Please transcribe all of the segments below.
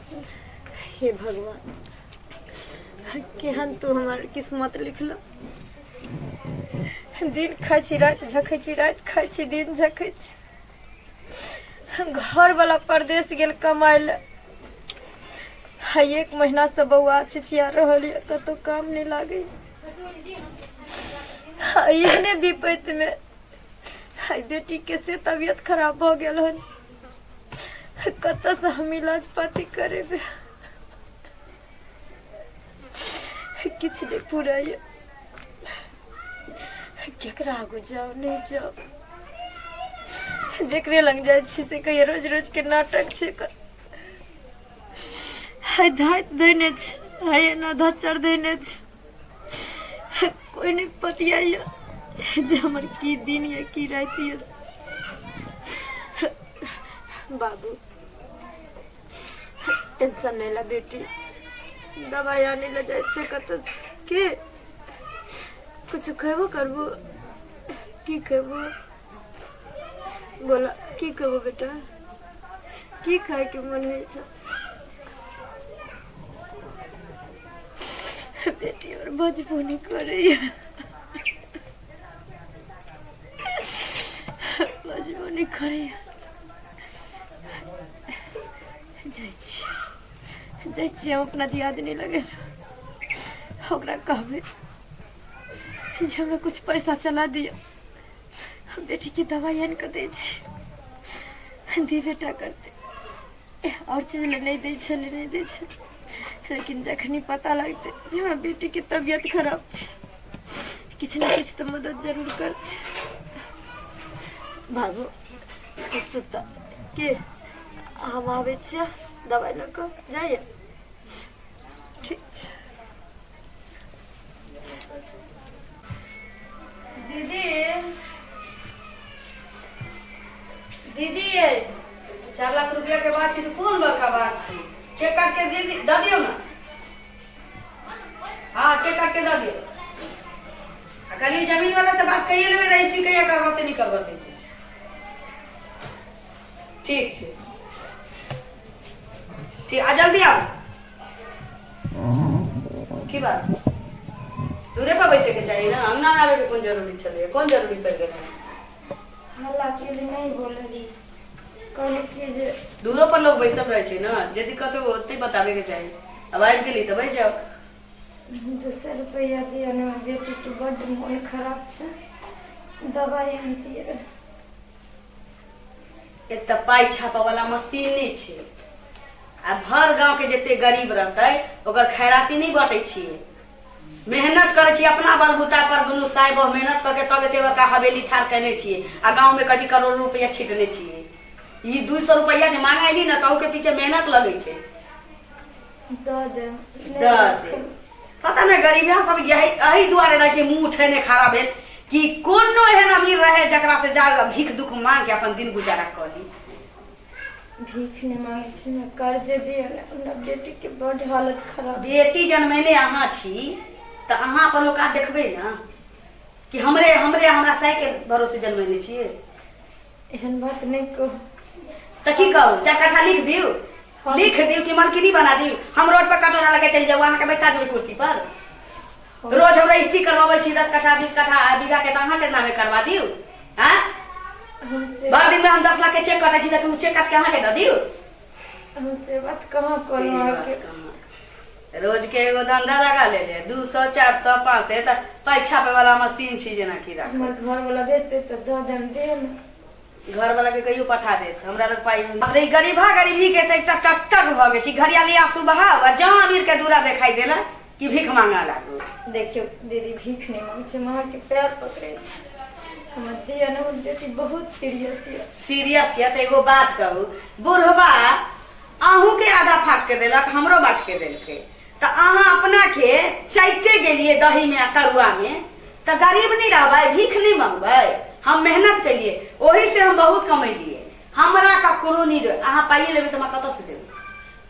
हे भगवान, केहन तू हमर किस्मत लिखल। दिन खाइ छी राति झखै छी, राति खाइ छी दिन झखै छी। घर वाला परदेश गेल कमाय लए, आ एक महीना से बौआ चिचिया रहल यऽ, कतहु काम नहि लागै। आ एहने विपत्ति में आइ बेटी के से तबियत खराब भऽ गेल हन, कतऽ से हम इलाज पाती करेबै? किछु नहि पूराइए। केकरा आगू जाउ नहि जाउ? जेकरे लग जाइ छी से कहिया रोज रोज के नाटक छै एकर। हाय धाइत धैने छै, हाय एना धच्चर धैने छै, कोइ नहि पतियाइए जे हमर की दिन यऽ की राति यऽ। बाबू, टेंशन नहि ला बेटी, दवाइ आनै लए जाइ छियै कतऽ के। कुछ खेबो करबो? की खेबो बोला? की खेबो बेटा? की खायके मन होइ छै? बेटी और बजबो नहि करैया, बजबो नहि करैया। जाइ छी, जाइ छी हम अपना दियादनी लगे, ओकरा कहबै जे हमरा कुछ पैसा चला दिअ, हम बेटीके दवाइ आनि कऽ दै छी। देबे टा करतै, आओर चीज लए नहि दै छलै, नहि दै छै, लेकिन जखनी पता लगतै जे हमरा बेटीके तबियत खराब छै, किछु ने किछु तऽ मदद जरूर करतै। बाबू, तू सुत के, हम आबै छियै दवाइ लऽ कऽ। जाइए? ठीक छै। दीदी, दीदी, ये 4 लाख रुपया के बात छै तऽ कोन बड़का बात छै? चेक काट के दे दऽ दियौ ने। हाँ, चेक काट के दऽ दियौ। आ कहलियै जमीन वाला से बात कहिए लेबै, रजिस्ट्री कहिया करबते नहि करबते। ठीक छै, ठीक। आ जल्दी आउ। की बात, दूरे पर बैसे के चाही ने, अंगना में आबे के कोन जरूरी छलै? कोन जरूरी पड़ि गेलै? हल्ला के लिए नहीं बोलली, कहली कि जे दूरो पर लोग बैसल रहै छै ने, जे दिक्कत हो ओतै बताबे के चाही। अब आबि गेली तऽ बैस जाउ। 200 रुपैआ दिअ ने, बेटीके बड्ड मोन खराब छै, दबाइ आनतियै रहए। एक तऽ पाइ छापऽ वाला मशीन नहि छै, आ भर गांव के जते गरीब रहतै ओकर खैराती नहि बांटै छियै। मेहनत करै छियै अपना बलबूता पर, दुनू साहेब मेहनत कऽ के तब एते बड़का हवेली ठाढ़ केने छियै, आ गांव में कथी करोड़ रुपया छिटने छियै। ई 200 रुपया जे मांगे अयली ने, तहू के पीछे मेहनत लगै छै। दऽ देब। दऽ देब। पता नहि गरीबिया सब यही एहि दुआरे रहै छै मुँह उठेने खड़ा भेल कि कोनो एहन अमीर रहे जकरा से जा भीख दुख मांग के अपन दिन गुजारा कऽ ली। भीख नहि मांगै छी ने, कर्ज दिअ ने, हमरा बेटीके बड्ड हालत खराब छै। बेटी जनमेने अहाँ छी तऽ अहाँ अपन औकात देखबै ने कि हमरे हमरे हमरा साइ के भरोसे जनमेने छियै। एहन बात नहि कहू। तऽ की कहू? 4 कट्ठा लिख दियौ? लिख दियौ कि मलकिनी बना दियौ? हम रोड पर कटोरा लगे चलि जाउ, अहाँके बैसा देबै कुर्सी पर। रोज हम रजिस्ट्री करवाबै छी 10 कट्ठा, 20 कट्ठा बीघा के, तऽ अहाँके नामे करवा दियौ? आँ? हम से भर दिन में हम 10 लाख के चेक कटै छी तऽ उ चेक काट के अहाँके दऽ दियौ? हम से बात कहाँ कहलहुँ अहाँके? रोज के एगो धंधा लगा ले ले, 200, 400, 500, तऽ पाइ छापे वाला मशीन छी जेना की राखल। हमर घरवला भेजतै तऽ दऽ देम, दिअ ने। घर वाला के कहियो पठा देत, हमरा लग पाइ। बाप रे, ई गरीबा गरीबी के तऽ एकटा टकटक भऽ गेल छै। घड़ियाली आंसू बहाव आ जहाँ अमीर के दूरा देखाई देला कि भीख मांगा लागू। देखियौ दीदी, भीख नहि मांगै छी, हम अहाँके पैर पकड़ै छी, हमर दिअ ने, हमर बेटी बहुत सीरियस यऽ। सीरियस यऽ तऽ एगो बात कहू, बुढ़वा अहूँ के आधा फाट के देलक, हमरो बाट के देलकै, तऽ अहाँ अपना के चैते गेलियै दही में आ तरुआ में, तऽ गरीब नहि रहबै? भीख नहि मंगबै? हम मेहनत केलियै, ओही से हम बहुत कमेलियै। हमरा ककरो नहि देबै। अहाँ पाइए लेबै तऽ हमरा कतऽ से देबै?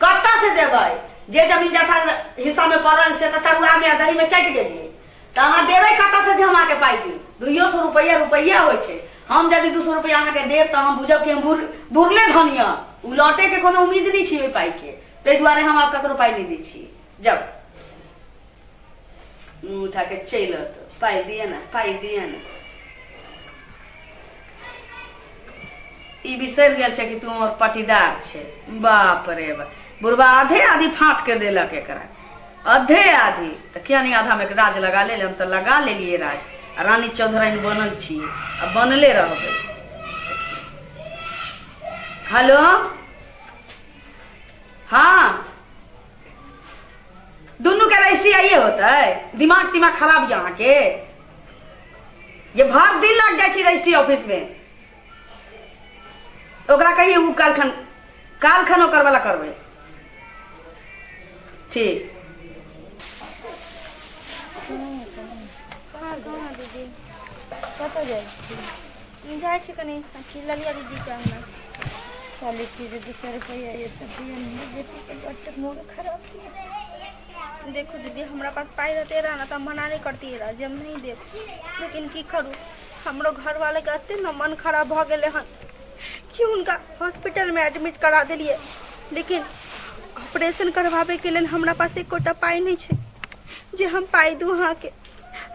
कतऽ से देबै? जे जमीन जथा हिस्सा में पड़ल से तऽ तरुआ में आ दही में चटि गेलियै, तऽ अहाँ देबै कतऽ से जे हम अहाँके पाइ दी? 200 रुपैआ रुपैआ होइ छै। हम यदि 200 रुपैआ अहाँके देब तऽ हम बुझब कि हम बुर बुरले धन यऽ, ओ लौटे के कोनो उम्मीद नहि छै ओहि पाइके। ताहि दुआरे हम आब ककरो पाइ नहि दै छी। जाउ, मुँह उठा के चलि अतौ, पाइ दिअ ने, पाइ दिअ ने। ई बिसरि गेल छै कि तू हमर पटीदार छै। बाप रे बाप, बुढ़बा आधे आधी फाँट के देलक एकरा, आधे आधी। तऽ किया नहि आधामे राज लगा लेल? हम तऽ लगा लेलियै राज आ रानी चौधराइन बनल छियै आ बनले रहबै। हेलो, हाँ, दुनू के रजिस्ट्री आइए होतै? दिमाग तिमाग खराब यऽ अहाँके? ये भर दिन लग जाइ छै रजिस्ट्री ऑफिस में। ओकरा कहिए ओ काल्खन, काल्खन ओकर वाला करबै। ठीक। कहाँ दीदी? कतऽ जाइ छी? जाइ छी कनि अथी ललिया दीदीके अङ्गना। कहली कि जे 200 रुपैआ ये तऽ दिअ ने, बेटीके बड्ड मोन खराब यऽ। देखू दीदी, हमरा पास पाइ रहते रह ना तऽ हम मना नहि करतियै रह जे हम नहीं देब, लेकिन की करू, हमरो घरवालाके एते ने मन खराब भऽ गेलै हन कि हुनका हॉस्पिटलमे एडमिट करा देलियै, लेकिन ऑपरेशन करवाबैके लेल हमरा पास एकोटा पाइ नहि छै जे हम पाइ दू अहाँके।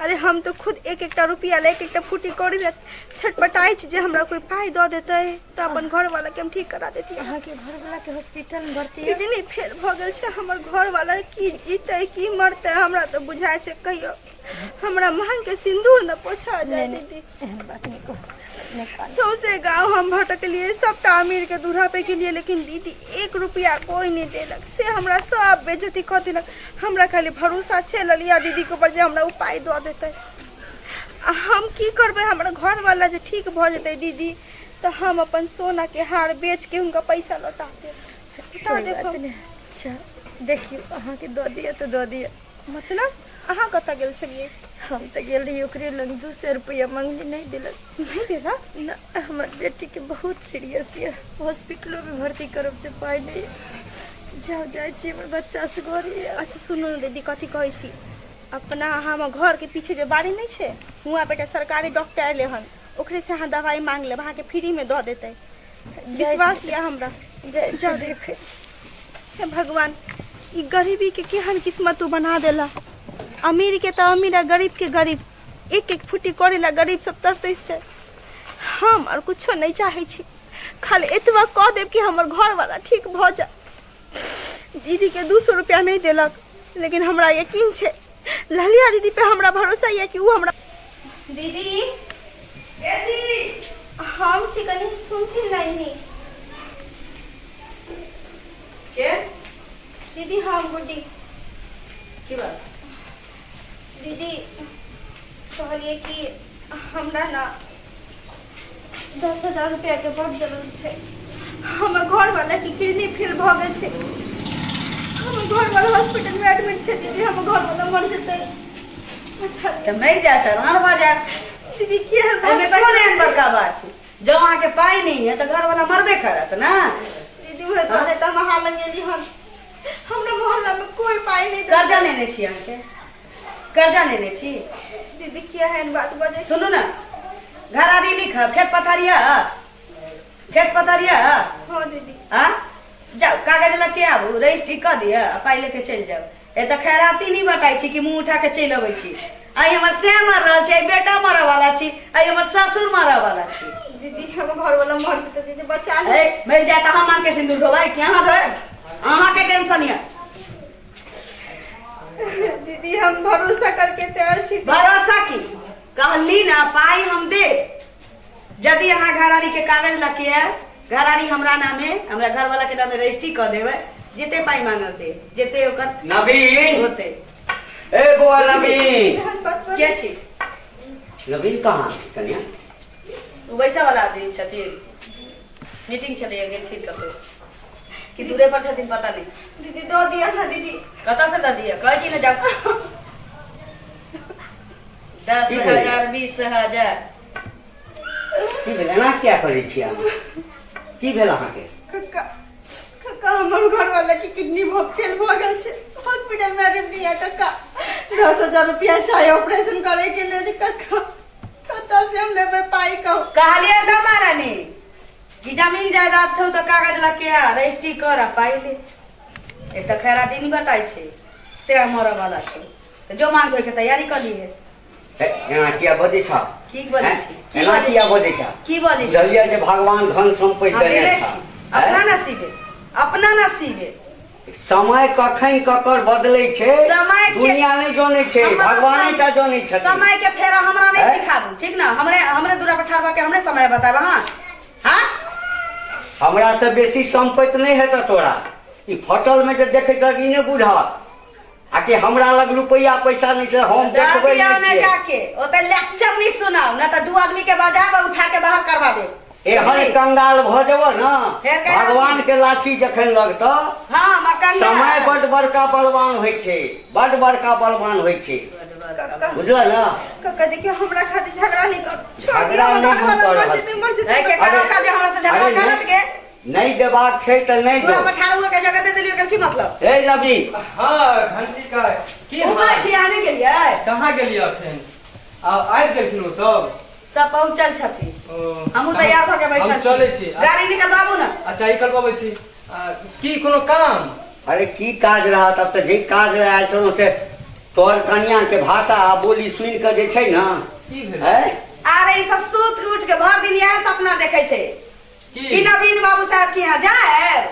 अरे हम तऽ खुद एक एकटा रुपैआ लए एक एकटा फूटी कौड़ी लए छटपटाइ छी जे हमरा कोइ पाइ दऽ देतै तऽ अपन घरवालाके हम ठीक करा देतियै। अहाँके घरवला के हॉस्पिटल में भर्ती यऽ? किडनी फेल भऽ गेल छै हमर घरवाला। की जीतै की मरतै हमरा तऽ बुझाइ छै कहियो हमरा मांग के सिन्दूर न पोछा जाय। नहि, दीदी, एहन बात नहि कहू, नहि कानू। सौंसे गाँव हम भटकलियै, सबटा अमीर के दूल्हा पे गेलियै, लेकिन दीदी एक रुपया कोई नहि देलक, से हमरा सब बेइज्जती कऽ देलक। हमरा खाली भरोसा छै ललिया दीदी के ऊपर जे हमरा ओ पाइ दऽ देतै। आ हम की करबै, हमर घरवाला जे ठीक भऽ जेतै दीदी तऽ हम अपन सोना के हार बेच के हुनका पैसा लौटा देब, लौटा कोइ देब बात हम। नहि। अच्छा देखियौ, अहाँके दऽ दिअ तऽ दऽ दिअ। मतलब अहाँ कतऽ गेल छलियै? हम तऽ गेल रही ओकरे लग, 200 रुपैआ मंगली, नहि देलक। नहि देलक? ना, हमर बेटीके बहुत सीरियस यऽ, हॉस्पिटलोमे भर्ती करब से पाइ नहि यऽ। जाउ, जाइ छी, हमर बच्चा से घर यऽ। अच्छा सुनू ने दीदी, कथी कहै छी, अपना हमर घरके पीछे जे बाड़ी नहि छै, हुआँ पे एकटा सरकारी डॉक्टर एलै हन, ओकरे से अहाँ दवाइ मांग लेब, अहाँके फ्रीमे दऽ देतै। विश्वास यऽ हमरा। जाइ छी। जाउ। देखै। हे भगवान, ई गरीबी के केहन किस्मत तू बना देला। अमीर के तऽ अमीर आ गरीब के गरीब, एक एक फुटी करे ला गरीब सब तरसै छै। हम और कुछो नहीं चाहे छी, खाली एतबा कह देब कि हमर घर वाला ठीक भऽ जाए। दीदी के 200 रुपया नहीं देलक, लेकिन हमरा यकीन छै ललिया दीदी पे हमरा भरोसा यऽ कि ओ हमरा। दीदी, हम छी, कनि सुनथिन नहीं? के? दीदी, हम गुड्डी। की बात? दीदी, कहलियै कि हमरा ने 10,000 रुपैआके बड्ड जरूरत छै। हमर घरवाला के किडनी फेल भऽ गेल छै, हमर घरवाला हॉस्पिटलमे एडमिट छै। दीदी, हमर घरवाला मर जेतै। अच्छा। तऽ मरि जायत तऽ रान भऽ जायत। दीदी, केहन बात एहिमे कोन एहन बड़का बात छै? जब अहाँके पाइ नहि है तऽ घरवाला मरबे करत ने। दीदी, उहे दुआरे तऽ हम अहाँ लग एली हन। हमरा मोहल्ला में कोई पाइ नहीं देलकै। कर्जा लेने छी अहाँके? कर्जा लेने छी? दीदी, किया एहन बात बजै छी? सुनू ने, घरारी लिख, खेत पथार यऽ? खेत पथार यऽ? हाँ दीदी। आ जाउ, कागज लऽ के आबू, रजिस्ट्री कऽ दिअ आ पाइ लेके चलि जाउ। एतऽ खैराती नहि बटाइ छी कि मुँह उठा के चलि अबै छी। आइ हमर से मर रहल छै, आइ बेटा मरऽ वाला छी, आइ हमर ससुर मरऽ वाला छी। दीदी, हमर घरवाला मर जेतै, दीदी बचा ले। ए, मरि जाए तऽ हम मांग के सिंदूर धोबै कि अहाँ धोएब? अहाँके टेंशन यऽ। दीदी, हम भरोसा करके तैयार छी। भरोसा की कहली ना, पाइ हम दे यदि अहाँ घरारी के कागज लऽ के आयब, घरारी हमरा नामे, हमरा घरवाला के नामे रजिस्ट्री कऽ देबै, जते पाइ मांगल दे, जते ओकर नवीन होते। ए बौआ नवीन। एहन बात बजै के छी? नवीन कहाँ कन्या? ओ वैसा वाला आदमी छथिन, मीटिंग छलैया, गेलखिन कतौ कि दूरे पर छथिन, पता नहीं। दीदी, दऽ दिअ ना दीदी। कतऽ से दऽ दिअ? कहै छी ने जाउ। दस की भेलै? हजार, 20,000। की भेल? एना किया करै छी अहाँ? की भेल अहाँके? कक्का, कक्का, हमर घरवाला के किडनी बहुत फेल भऽ गेल छै, हॉस्पिटल में एडमिट है कक्का। 10,000 रुपया चाही ऑपरेशन करे के लेल कक्का। कतऽ से हम लेबै पाइ, कहू? कहलियै तऽ महारानी कि जमीन जायदाद छौ तऽ कागज लऽ के आ, रजिस्ट्री कर आ पाइ ले। एक तऽ खैरा दिन बटाइ छै से मरऽ वाला छै, तऽ जो मांग धोइ के तैयारी कऽ लिए। एना किया बजै छ? की बजै छी? एना किया बजै छ? की बजै छी? बुझलियै जे भगवान धन सम्पत्ति देने छ। अपना नसीबे, अपना नसीबे। समय कखन ककर बदलै छै दुनिया नहि जानै छै, भगवाने टा जानै छै। समय के फेरा हमरा नहि सिखाबू, ठीक ना? हमरे हमरे दूरा पर ठाढ़ भऽ के हमरे समय बतायब। हाँ हाँ, हमरा से बेसी सम्पत्ति नहि हेतऽ तोरा। ई फटल में जे देखैत ई नहि बुझत आ कि हमरा लग रुपैआ पैसा नहि छै, हम देखबै नहि जाके ओतऽ लेक्चर नहि सुनाउ, ना तऽ दू आदमी के बजाब उठा के बाहर करवा देब। एहन कंगाल भऽ जेबऽ ने, भगवान के लाठी जखन लगतऽ। समय बड बड़का बलवान होइ छै, बड बड़का बलवान होइ छै, बुझल ने? काका देखियो हमरा खातिर झगड़ा नहीं कर, छोड़ दियो। झगड़ा नहीं हम कर रहल। नहीं देबाक छै तऽ नहीं दो। पूरा के जगह दे देलियो, एकर की मतलब? ए रवि। हां घंटी का की हाल छी? अहाँ नहीं गेलियै? कहाँ गेलियै अखन? आबि गेलखिन ओ सब? सब पहुंचल छथिन, हमहूँ तैयार भऽ के बैठल। हम चलै छी, गाड़ी निकलबाबू ने। अच्छा निकलबाबै छी। की कोनो काम? अरे की काज रहत अब, तऽ जे काज लए आयल छलहुँ से तोहर कनिया के भाषा आ बोली सुनि कऽ जे छै ने। की भेलै? अरे ई सब सुति के उठि के भरि दिन इएह सपना देखै छै कि नवीन बाबू साहब के यहाँ जायब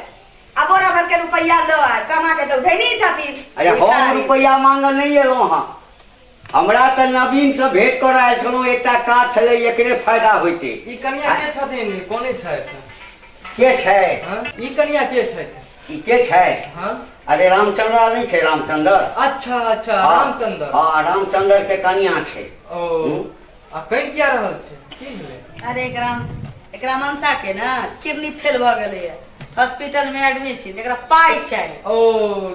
आ बोरा भर के रुपैआ लो आयब, कमा के तऽ उठै छथिन। अरे हम रुपैआ मांगऽ नहि एलहुँ हँ, हमरा तऽ नवीन से भेंट करऽ आयल छलहुँ, एकटा काज छलै, एकरे फायदा होइते। ई कनिया के छथिन? कोने छथि? के छै? ई कनिया के छथि? ई के छै? हां। अरे रामचंद्र नहीं छै? रामचंद्र। अच्छा अच्छा, रामचंद्र। हां, रामचंद्र के कनिया छै। ओ आ कहि किया रहल छै? की भेलै? अरे एकरा मनसा के ना किडनी फेल भऽ गेलैया, हॉस्पिटल में एडमिट छै, एकरा पाइ चाही। ओ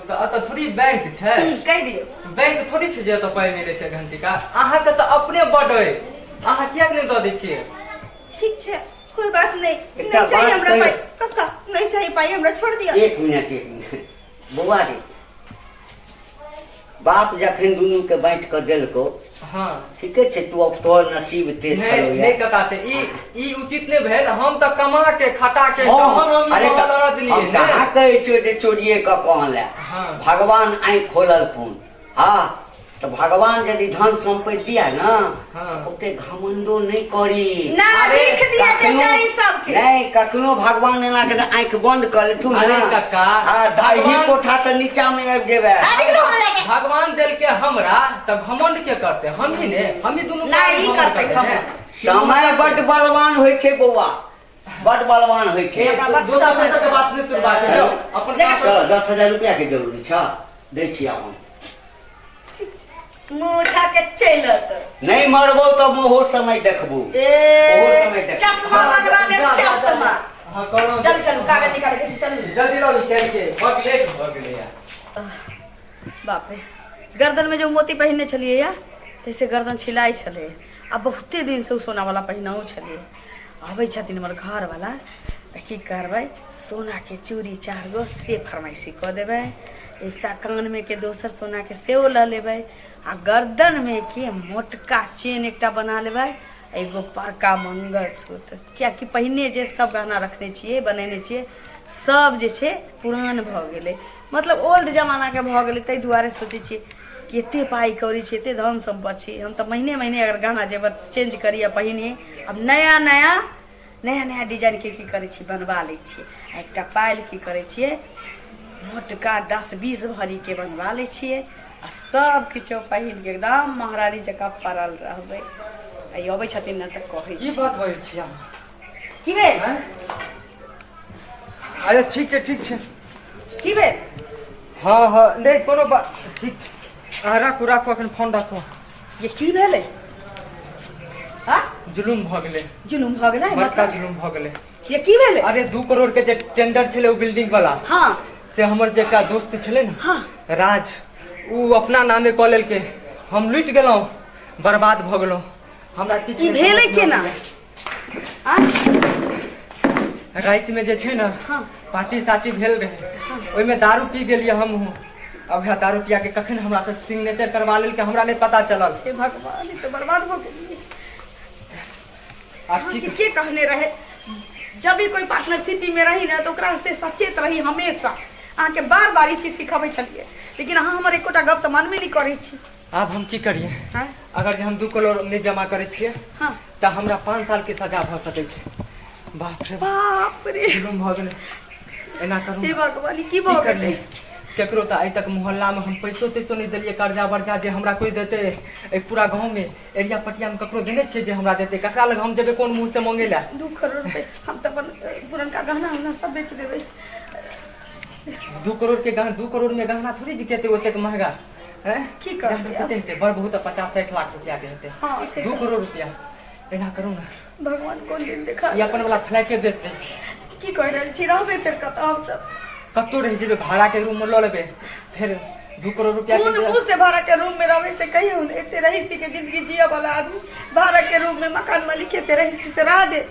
तऽ एतऽ थोड़ी बैंक छै? कहि दियौ। बैंक थोड़ी छै जे एतऽ पाइ मिलै छै घंटी का। अहाँके तऽ अपने बड अइ, अहाँ किएक नहि दऽ दै छियै? ठीक छै, कोई बात नहीं, नहीं चाहिए हमरा पाइ काका, नहीं चाहिए पाइ हमरा, छोड़ दिअ। एक मिनट एक मिनट बौआ रे, बाप जखन दुनू के बाँटि कऽ देलको। हाँ ठीके छै, तू अब तोहर नसीब तेज छलौ। नहीं काका, ते ई उचित नहीं भेल। हम तऽ कमा के खटा के तहन हम कहाँ कहै छियौ जे चोरिये कऽ कऽ ले। भगवान आँखि खोललखुन। हाँ तऽ भगवान यदि धन सम्पत्ति दिया ना, ओते घमंडो नहीं करी ना, लिख दिया के चाही सबके। नहीं, कखनो भगवान एना के आँखि बंद कर लेथुन ना। अरे काका, हां, दाही कोठा से नीचा में आबि जेबै। भगवान देलके हमरा तऽ घमंड के करते? हम ही ने, हम ही दुनू नहीं करते। समय बड बलवान होइ छै बौआ, बड बलवान होइ छै। दोसर पैसा के बात नहीं सुनबाक छै, अपन चल। 10,000 रुपया के जरूरी छ, दै छी हम। मुँह उठा के चलत नहीं मरबो तऽ ओहो समय देखबो, ओहो समय देखबो। चश्मा बनवा ले, चश्मा। हां कहलहुँ। चल चल, कागज निकाल के चल, जल्दी लाउ निकाल के, बड लेट भऽ गेलै यार। बाप रे, गर्दन में जो मोती पहिनने छलियै या तैसे गर्दन छिलाइ छलै, आ बहुते दिन से ओ सोना वाला पहिनाओ छलियै। आबै छथिन हमर घरवाला तऽ की करबै, सोना के चूड़ी 4 गो से फरमाइशी कऽ देबै, एकटा कान में के दोसर सोना के सेहो लऽ लेबै, आ गर्दन में के मोटका चेन एकटा बना लेबै, एगो बड़का मंगलसूत्र। कियाकि पहिने जे सब गहना रखने छियै, बनेने छियै, सब जे छै पुरान भऽ गेलै, मतलब ओल्ड जमाना के भऽ गेलै। ताहि दुआरे सोचै छियै कि एते पाइ कौड़ी छै, एते धन सम्पत्ति छै, हम तऽ महीने महीने अगर गहना जेवर चेंज करी आ पहिने आब नया नया नया नया डिजाइन के की करै छियै, बनवा लै छियै। आ एकटा पायल की करै छियै, मोटका 10-20 भरी के बनवा लै छियै, आ सब किछो पहिन के एकदम महारानी जकाँ पड़ल रहबै। आ ई अबै छथिन ने तऽ कहै की बात बजै छी अहाँ? की भेल? अरे ठीक छै, ठीक छै। की भेल? हाँ हाँ, नहीं कोनो बात, ठीक छै। अहाँ राखू राखू, अखन फोन राखू। ये की भेलै? हाँ, जुलुम भऽ गेलै। जुलुम भऽ गेलै? बड़का जुलुम भऽ गेलै। ये की भेलै? अरे 2 करोड़ के जे टेंडर छलै ओ बिल्डिंग वाला, हाँ, से हमर जे एकटा दोस्त छलै ने, हाँ, राज, उ अपना नामे कऽ लेलकै। हम लुटि गेलहुँ, बर्बाद भऽ गेलहुँ। हमरा किछु ई भेलै केना? राति में जे छै ने, हाँ, पार्टी साटी भेल रहे, ओहिमे दारू पी गेलियै हमहूँ। अब वएह दारू पिया के कखन हमरा से सिग्नेचर करवा लेलकै हमरा नहि पता चलल। हे भगवान, ई तऽ बर्बाद भऽ गेलियै। आब की के कहने रहे, जब भी कोई पार्टनरशिप में रही ना तो ओकरा से सचेत रही हमेशा। अहाँके बार बार ई चीज सिखबै छलियै, लेकिन अहाँ हमर एकोटा गप तऽ मानबे नहि करै छी। आब हम की करियै? आँय? अगर जे हम 2 करोड़ नहि जमा करै छियै हाँ। तऽ हमरा 5 साल के सजा भऽ सकै छै। बाप रे बाप रे, जुलुम भऽ गेलै। एना करू हे भगवान, ई की की भऽ गेलै? करियै? केकरो तऽ आइ तक मोहल्ला में हम पैसो तैसो नहि देलियै, कर्जा वर्जा जे हमरा कोई देते। एक पूरा गाँव में एरिया पटिया में ककरो देने छियै जे हमरा देते? ककरा लग हम जेबै, कोन मुँह से मांगे लए? 2 करोड़ रुपए हम तऽ अपन पुरनका गहना उहना सब बेच देबै। 2 करोड़ के गहना, 2 करोड़ में गहना थोड़ी बिकेतै ओतेक महंगा। हैं? की करबै गहना आब? कते हेतै? बड़ बहुत 50-60 लाख रुपया के हेतै। हाँ, से 2 तऽ। करोड़ रुपया। एना करू ने, भगवान कोन दिन देखा ई अपन वाला फ्लैटे बेच दै छी। की कहि रहल छी? रहबै फेर कतऽ हमसब? कतौ रहि जेबै, भाड़ा के रूम में लऽ लेबै। फेर 2 करोड़ रुपया के कोन मुँह से भाड़ा के रूम में रहबै से कहियौ ने? एते रहीसी के जिंदगी जियऽ वाला आदमी भाड़ा के रूम में मकान मालिक एते रहीसी से रह दे।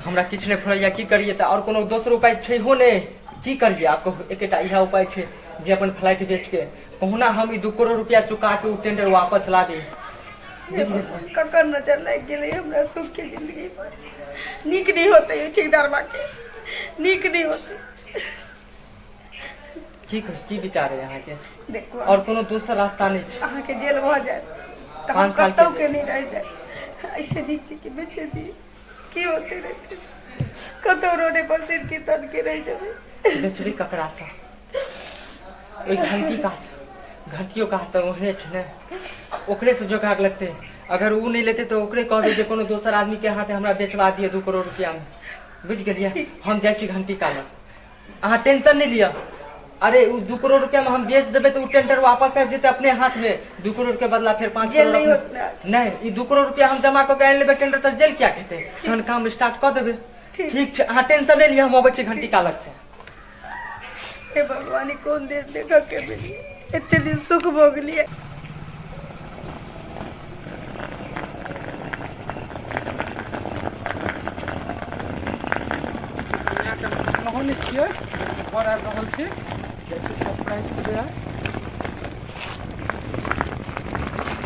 हमरा किछु नहि फुरैया, की करियै? तऽ आओर कोनो दोसर उपाय छै हो नहि। की करियै आब कहू? एकेटा इएह उपाय छै जे अपन फ्लाइट बेच के कहुना हम ई 2 करोड़ रुपया चुका के उ टेंडर वापस लाबी। हे भगवान, ककर नजर लागि गेलै हमरा सुख के जिंदगी पर? नीक नहि होतै ठेकेदारबा के, नीक नहि होतै। की की विचार है अहाँके? देखू, आओर कोनो दोसर रास्ता नहि छै। अहाँके जेल भऽ जायत तऽ हम 5 साल के कतौ के जेल। नहि रहि जायब। ऐसे नीक छै कि बेचे दी। की होते रहते, कतौ रोडे पर सिर के तन के रहि जेबै। बेचबै ककरासँ? ओहि घंटी का घंटियो का तऽ ओहने छै ने, ओकरे से जोगाड़ लगतै। अगर उ नहि लेतै तऽ ओकरे कहबै जे कोनो दोसर आदमी के हाथे हमरा बेचवा दिअ 2 करोड़ रुपया में। बुझि गेलियै? हम जाइ छी घंटी का लग, अहाँ टेंशन नहि लिअ। अरे उ 2 करोड़ रुपया में हम बेच देबै तऽ उ टेंडर वापस आबि जेतै अपने हाथ में। 2 करोड़ के बदला फेर 5 जेल करोड़ नहि अपने होत ना? नहि, ई 2 करोड़ रुपया हम जमा कऽ के आनि लेबै टेंडर, तऽ जेल किया हेतै? तहन काम स्टार्ट कऽ देबै। ठीक। ठीक छै, अहाँ टेंशन नहि लिअ, हम अबै छी घंटी का लग से। हे भगवान, ई कोन दिन देखऽ के मिली? एते दिन सुख भोगलियै। अहूँ नहि छियै, घर आबि रहल छी। जाइ छी सरप्राइज के देबै।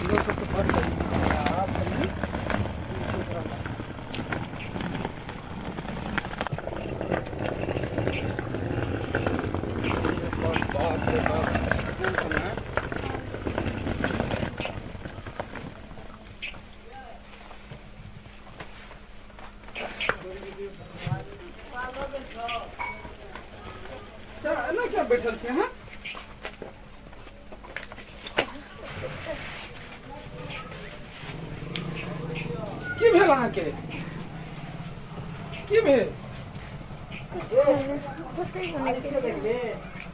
लोक सबके बड़ गर्मी छै, आब कनि बाप रे बाप, कोन समय। एना किया बैठल छी अहाँ? की भेल अहाँके? की भेल?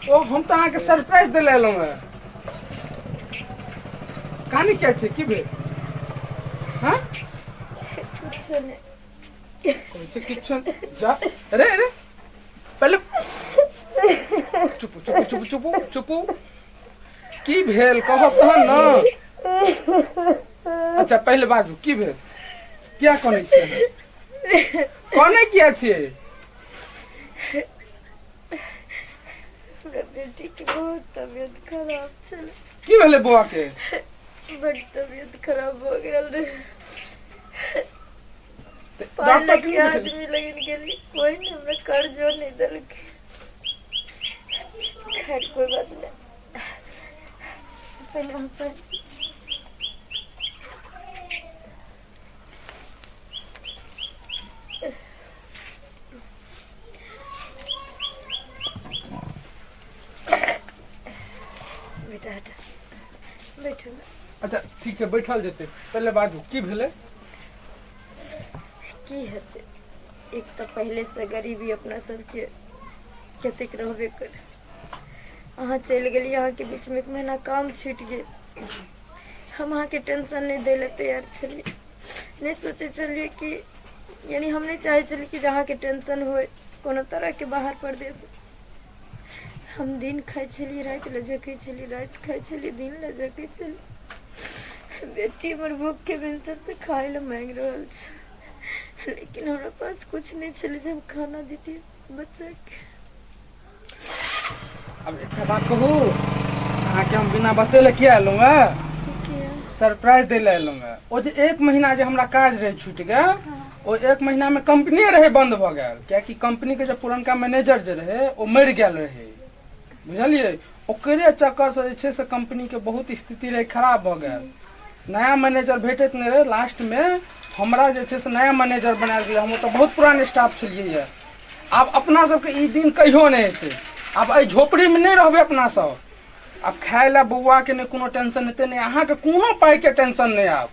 ओ हम तऽ अहाँके सरप्राइज दै लए एलहुँ हेँ। कहानी क्या छै? की भेल? हाँ, कुछो नहि। कहै छै किछु जा। अरे अरे, पहिले चुप चुप चुप चुप चुप। की भेल कहब तहन ने। अच्छा, पहिले बाजू, की भेल? किया कनै छियै? कनै किया छियै? हमरा बेटी के बहुत तबियत खराब छलै। की भेलै बौआ के? बड तबियत खराब भऽ गेल रहे। 5 डॉक्टर लाख के के नहि देखलियै? आदमी लगन गेली, कोई नहीं हमरा कर्जो नहीं देलकै। खैर कोई बात नहीं, पहले हम पर बेटा हटा, बैठू ना। अच्छा ठीक छै, बैठल जेतै। पहिले बाजू, की भेलै? की हेतै, एक तऽ पहिले से गरीबी अपना सबके कतेक रहबे करे। अहाँ चलि गेलियै, अहाँके बीचमे 1 महीना काम छूटि गेल। हम अहाँके टेंशन नहि दै लए तैयार छलियै, नहि सोचै छलियै कि यानी हम नहि चाहै छलियै कि जे अहाँके टेंशन होय कोनो तरहके बाहर परदेश। हम दिन खाइ छलियै राति लए झकै छलियै, राति खाइ छलियै दिन लए झकै छलियै। बेटी हमर भूख के भिनसर से खाय लए मांगि रहल छै, लेकिन हमरा पास कुछ नहि छलै जे हम खाना दितियै बच्चाके। आब एकटा बात कहू अहाँके, हम बिना बतेले किया एलहुँ हेँ? किया? सरप्राइज दै लए एलहुँ हेँ। ओ जे 1 महीना जे हमरा काज रहै छूटि गेल, ओ 1 महीना में कंपनीये रहै बंद भऽ गेल, कियाकि कंपनी के जे पुरनका मैनेजर जे रहै ओ मरि गेल रहै। बुझलियै। ओकरे चक्कर से जे छै से कंपनी के बहुत स्थिति रहै खराब भऽ गेल, नया मैनेजर भेटैत नहि रहै। लास्ट मे हमरा जे छै से नया मैनेजर बनायल गेलै, हम ओतऽ बहुत पुरान स्टाफ छलियै ये। आब अपना सबके ई दिन कहियो नहि हेतै, आब एहि झोपड़ी मे नहि रहबै अपना सब। आब खाय लए बौआ के नहि कोनो टेंशन हेतै, नहि अहाँके कोनो पाइ के टेंशन नहि। आब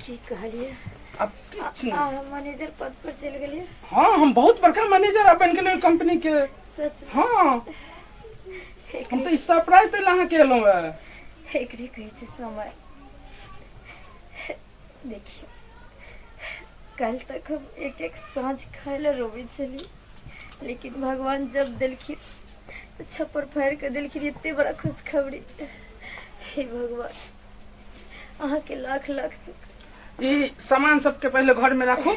की कहलियै? आब किछु नहि। अहाँ मैनेजर पद पर चलि गेलियै? हँ, हम बहुत बड़का मैनेजर आब बनि गेलियै कंपनी के। सच? हँ, हम तऽ ई सरप्राइज दै लए अहाँके एलहुँ हेँ। एकरे कहै छै समय। देखियौ, काल्हि तक हम एक एक साँझ खाय लए रोबै छलियै, लेकिन भगवान जब देलखिन तऽ छप्पर फाड़ि कऽ देलखिन एते बड़ा खुशखबरी। हे भगवान, अहाँके लाख लाख शुक्र। ई सामान सबके पहिले घर में राखू।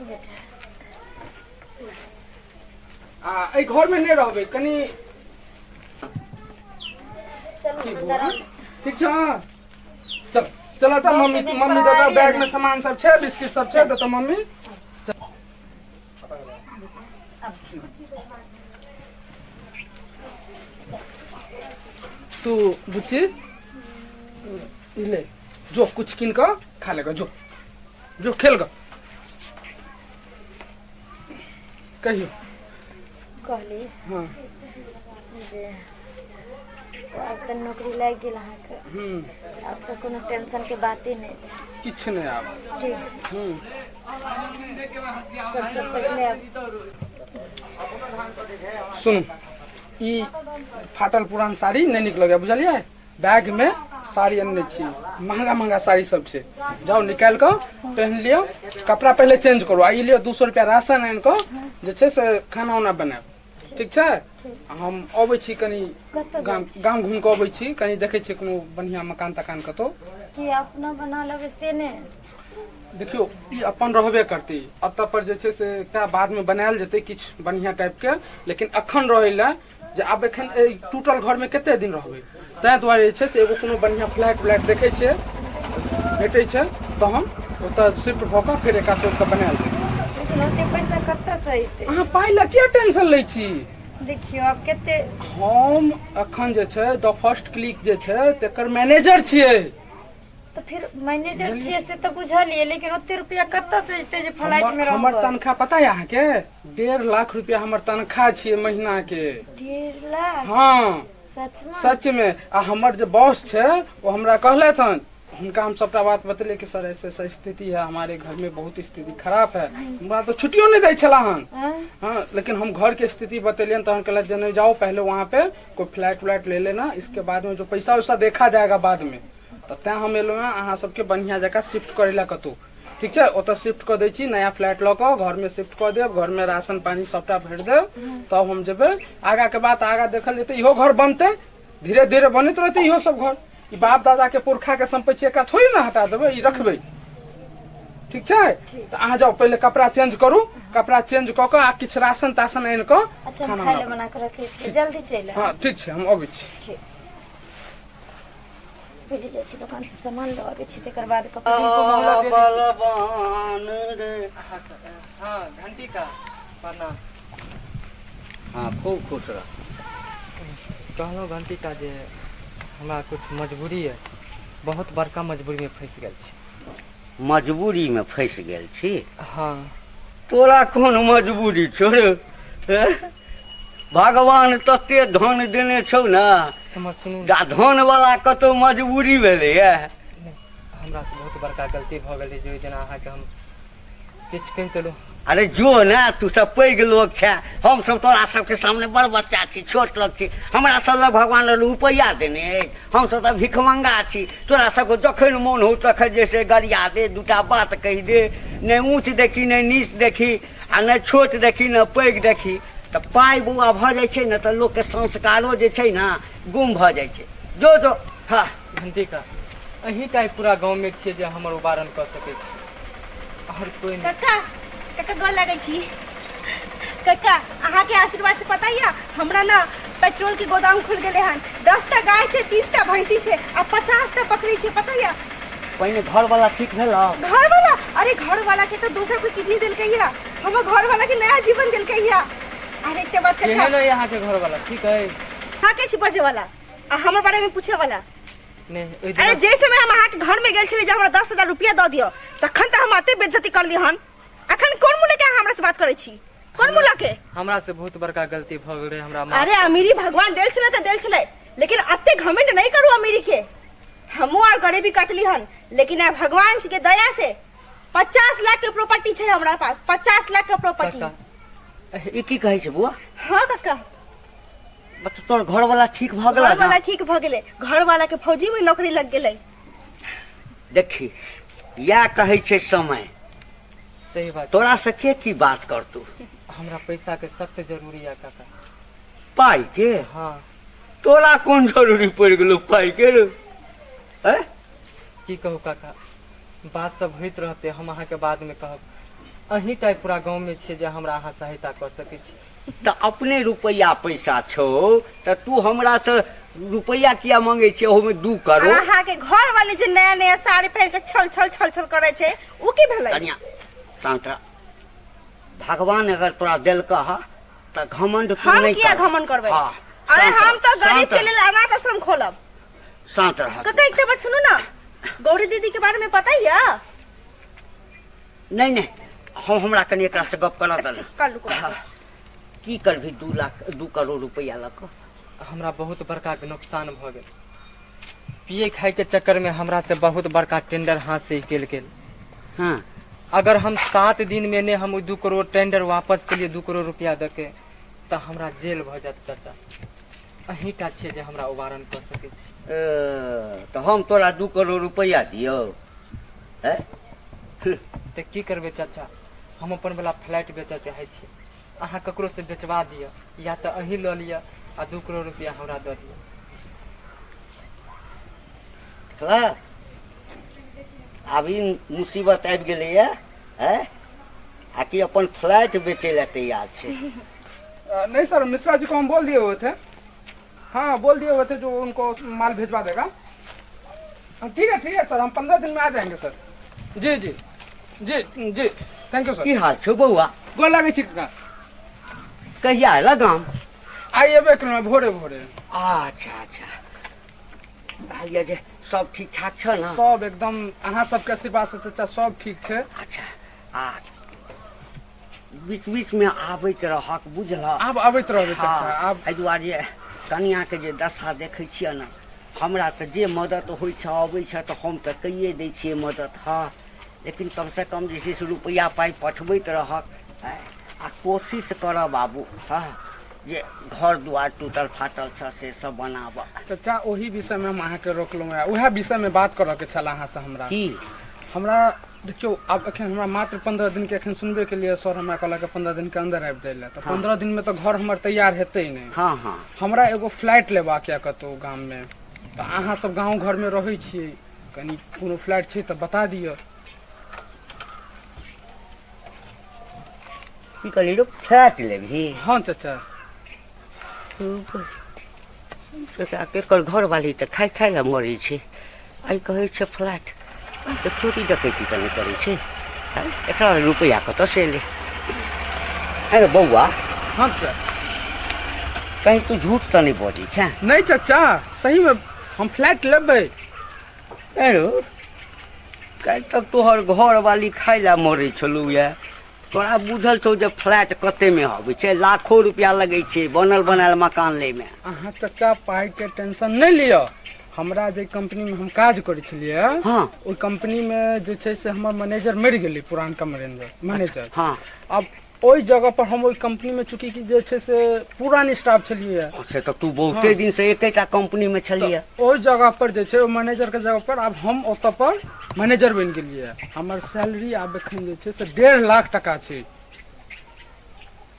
बेटा, आ एहि घर में नहि रहबै कनि। चलू की अंदर बौआ? आउ। ठीक छौ? चल चल तऽ बहुत मम्मी दिन मम्मी पर दऽ आएलियै बैग ने। में सामान सब छै, बिस्किट सब छै, दऽ तऽ मम्मी। तू बुच्ची ई ले, जो कुछ कीन कऽ खा लेगा, जो जो खेल ग। कहियो कहली हाँ जे आब तऽ नौकरी लागि गेल अहाँके, आब तऽ कोनो टेंशन के बाते नहि छै। किछु नहि आब। ठीक। सबसँ पहिले आब सुनू, ई फाटल पुरान साड़ी नहि नीक लगैया, बुझलियै? बैग में साड़ी अनने छी, महंगा महंगा साड़ी सब छै, जाउ निकालि कऽ पहिन लिअ। कपड़ा पहिले चेंज करू आ ई लिअ 200 रुपया राशन आनि कऽ जे छै से खाना उना बनायब, ठीक छै? हम अबै छी कनि कतऽ गाम जाइ छी? गाम घुमि कऽ अबै छी, कनि देखै छियै कोनो बढ़िआँ मकान तकान कतौ। कि अपना बना लेबै से नहि? देखियौ, ई अपन रहबे करतै, एतऽ पर जे छै से एकटा बादमे बनायल जेतै किछु बढ़िआँ टाइपके, लेकिन अखन रहै लए जे आब एखन एहि टूटल घरमे कते दिन रहबै, ताहि दुआरे जे छै से एगो कोनो बढ़िआँ फ्लैट उलैट देखै छियै, भेटै छै तहन ओतऽ शिफ्ट भऽ कऽ फेर एकरा तोड़ि कऽ बनायल जेतै। लेकिन ओते पैसा कतऽसँ अयतै? अहाँ पाइ लए किया टेंशन लै छी? देखियौ आब कते। हम अखन जे छै द फर्स्ट क्लिक जे छै तकर मैनेजर छियै। तऽ फिर मैनेजर छियै से तऽ बुझलियै, लेकिन ओते रुपया कतऽसँ एतै जे फ्लाइट मे हमर रहबै? तनख्वाह पता यऽ अहाँके? 1.5 लाख रुपया हमर तनख्वाह छियै महीना के। 1.5 लाख? हँ। सच में? सच में। आ हमर जे बॉस छै ओ हमरा कहलथि हन, हुनका हम सबटा बात बतेलियै कि सर ऐसे ऐसा स्थिति है, हमारे घर में बहुत स्थिति खराब है। हमरा तऽ छुट्टियो नहि दै छला हन। आँय? हाँ, लेकिन हम घर के स्थिति बतेलियनि तहन कहलथि जे नहीं जाओ, पहले वहाँ पे कोई फ्लैट उलैट ले लेना, इसके बाद में जो पैसा वैसा देखा जाएगा बाद में। तऽ तैं हम एलहुँ हेँ अहाँ सबके बढ़िआँ जकाँ शिफ्ट करै लए कतहु, ठीक छै? ओतऽ शिफ्ट कऽ दै छी, नया फ्लैट लऽ कऽ घरमे शिफ्ट कऽ देब, घरमे राशन पानी सबटा भरि देब, तब हम जेबै। आगाँ के बात आगाँ देखल जेतै। इहो घर बनतै, धीरे धीरे बनैत रहतै इहो सब घर। ई बाप दादा के पुरखा के सम्पत्ति छै, एकरा थोड़े ने हटा देबै, ई रखबै, ठीक छै? तऽ अहाँ जाउ, पहिले कपड़ा चेंज करू, कपड़ा चेंज कऽ कऽ आ किछु राशन ताशन आनि कऽ अच्छा, हम खाना खाय लए बनाउ। बना कऽ रखै छियै, जल्दी चलि आउ। हँ, ठीक छै, हम अबै छी। ठीक। पहिले जाइ छी दोकान से सामान लऽ आबै छी, तकर बाद कपड़ा। बलवान रे। हाँ घंटी का प्रणाम। हाँ, खूब खुश रह। कहलहुँ घंटी का जे हमरा कुछ मजबूरी है, बहुत बड़का मजबूरी में फंसि गेल छी। मजबूरी में फंसि गेल छी? हाँ। तोरा कोन मजबूरी छौ रे? हैं? भगवान तते धन देने छौ ने। हमर सुनू। आ धन वाला कतौ मजबूरी भेलैया? नहि, हमरा से बहुत बड़का गलती भऽ गेलै जे ओहि दिन अहाँके हम किछु कहि देलहुँ। अरे जो ने, तू सब पैघ लोक छै, हम सब तोरा सबके सामने बड़ बच्चा छी, छोट लोक छी। हमरा सब लग भगवान रुपैआ देने अछि, हम सब तऽ भिखमंगा छी। तोरा सबके जखन मोन हो तखन जैसे गरिया दे, दूटा बात कहि दे, नहि ऊँच देखी नहि नीच देखी, आ नहि छोट देखी नहि पैघ देखी। तऽ पाइ बौआ भऽ जाइ छै ने तऽ लोकके संस्कारो जे छै ने गुम भऽ जाइ छै। जो जो। हाँ। घंटी का अहीं टा पूरा गाँव में छियै जे हमर उबारन कऽ सकै छी, आओर कोई नहि। कक्का, कक्का, गोर लगै छी कक्का। अहाँके आशीर्वाद से पता यऽ हमरा ना पेट्रोल के गोदाम खुल गेलै हन। 10टा गाय छै, 30टा भैंसी छै आ 50टा बकरी छै, पता यऽ? पहिने घरवाला ठीक भेल? घरवाला? अरे घरवाला के तो दोसर कोई किडनी देलकै या, हमर घरवाला के नया जीवन देलकै या। अरे एकटा बात कक्का। केहन अइ अहाँके घरवाला? ठीक है? अहाँ के छी बजे वाला आ हमर बारे में पूछे वाला? नहि, ओहि अरे दिना जे समय हम अहाँके घर में गेल छली जे हमरा 10,000 रुपया दऽ दियौ, तखन तऽ हम अते बेइज्जती करली हन। अखन कोन मुँह लेके अहाँ हमरा से बात करै छी? कोन मुँह लके? हमरा से बहुत बड़का गलती भऽ गेल रहे, हमरा माफ। अरे अमीरी भगवान देल छलै तऽ देल छलै, लेकिन अते घमंड नहीं करू अमीरी के। हमहूँ आर गरीबी कटली हन, लेकिन आइ भगवान के दया से 50 लाख के प्रॉपर्टी छै हमरा पास, 50 लाख के प्रॉपर्टी। काका, ई की कहै छै बुआ? हाँ काका। मतलब तोर घर वाला ठीक भऽ गेला? घर वाला ठीक भऽ गेलै, घर वाला के फौजी में नौकरी लग गेलै। देखी, इएह कहै छै समय। सही बात। तोरा से के की बात करतू? हमरा पैसा के सख्त जरूरी है काका। पाई के? हाँ। तोरा कोन जरूरी पड़ि गेलो पाई के रे? हैं? की कहू काका, बात सब होइत रहते, हम अहाँके बाद में कहब। अहीं टा पूरा गाँव में छियै जे हमरा अहाँ सहायता कऽ सकै छी। तऽ अपने रुपैआ पैसा छौ तऽ तू हमरा से रुपैआ किया मांगे छियै? ओहोमे 2 करोड़। अहाँ के घर वाले जे नया नया साड़ी पहिर के छल छल छल छल करै छै, उ की भेलै? कनिया शांत रह। भगवान अगर तोरा देलकह हा तऽ घमंड तू हम नहि किया कर। घमंड करबै? हाँ, अरे शांत हम रह, तऽ गरीब शांत के रह, लेल अनाथ आश्रम खोलब। शांत रह। काका एकटा बात सुनू ना, गौरी दीदी के बारे में पता ही है? नहीं नहीं, हम हमरा कनि एकरा से गप करऽ दे। कर लू। हाँ। की करबही 2 लाख 2 करोड़ रुपैआ लऽ कऽ? हमरा बहुत बड़का नुकसान भऽ गेल। पिए खाए के चक्कर में हमरा से बहुत बड़का टेंडर हाथ से निकलि गेल। हाँ। अगर हम 7 दिन में ने हम 2 करोड़ टेंडर वापस के लिए 2 करोड़ रुपया दऽ के तऽ हमरा जेल भऽ जायत चाचा। अहीं टा छियै जे हमरा उबारन कऽ सकै छी। तऽ हम तोरा 2 करोड़ रुपैआ दियौ? हैं? तऽ की करबै चाचा, हम अपन वाला फ्लैट बेचऽ चाहै छी। अहाँ ककरो से बेचवा दिअ या तऽ अहीं लऽ लिअ आ 2 करोड़ रुपया हमरा दऽ दिअ। देखलह? आब ई मुसीबत आबि गेलैया, हैं? आ कि अपन फ्लैट बेचै लए तैयार छै। नहीं सर, मिश्रा जी को हम बोल दिए हुए थे। हाँ बोल दिए हुए थे जो उनको माल भिजवा देगा। हाँ, ठीक है ठीक है सर, हम 15 दिन में आ जाएंगे सर। जी जी जी जी, thank you sir. की हाल छौ बौआ? गोर लागै छी काका। कहिया एला गाम? आइ एबे केलहुँ भोरे भोरे। अच्छा अच्छा, कहलियै जे सब ठीक ठाक छ ना? सब एकदम अहाँ सबके आशीर्वाद से चाचा सब ठीक छै। अच्छा, आ बीच बीच में आबैत रहक, बुझलह? आब आबैत रहबै चाचा। आब एहि दुआरे जे कनिया के जे दशा देखै छियै ने, हमरा तऽ जे मदद होइ छै अबै छै तऽ हम तऽ कैये दै छियै मदद। हाँ, लेकिन कम से कम जे छै से रुपैआ पाइ पठबैत रहक। आ कोशिश करऽ बाबू, हाँ, जे घर दुआर टूटल फाटल छ से सब बनाबऽ। चाचा ओही विषय में हम अहाँके रोकलहुँ हेँ, उएह विषय में बात करऽ के छल अहाँ से हमरा। की? हमरा देखियौ, आब एखन हमरा मात्र 15 दिन के एखन सुनबे के लिए सर हमरा कहलक 15 दिन के अंदर आबि जाय लए, तऽ 15 दिन में तऽ घर हमर तैयार हेतै नहि। हाँ हाँ। हमरा एगो फ्लैट लेबाक यऽ कतहु गाम में, तऽ अहाँ सब गाँव घर में रहै छियै, कनि कोनो फ्लैट छै तऽ बता दिअ। की कहली रो, फ्लैट लेबही? हाँ चाचा। एकरा एकर घरवाली तऽ खाय खाय लए मरै छै, आइ कहै छै फ्लैट। तऽ चोरी डकैती तऽ नहि करै छै? एकरा रुपैआ कतऽ से एलै? अरे बौआ। हाँ चाचा। कहीं तू झूठ तऽ नहि बजै छै? नहीं चाचा, सही में हम फ्लैट लेबै। अरे काल्हि तक तोहर घरवाली खाय लए मरै छलौ ये, तोरा बुझल छौ जे फ्लैट कते में अबै छै? लाखो रुपया लगै छै बनल बनायल मकान लै में। अहाँ चाचा पाई के टेंशन नहीं लिअ। हमरा जे कंपनी में हम काज करै छलियै, हाँ, ओहि कंपनी में जे छै से हमर मैनेजर मरि गेलै, पुरानका मैनेजर। हाँ। अब ओहि जगह पर हम ओहि कंपनी में चूंकि कि जे छै से पुरान स्टाफ छलियै। से तऽ तू बहुते दिन से एकेटा कंपनी में छलियै। ओहि जगह पर जे छै मैनेजर के जगह पर आब हम ओतऽ पर मैनेजर बनि गेलियै। हमर सैलरी आब एखन जे छै से 1.5 लाख टका छै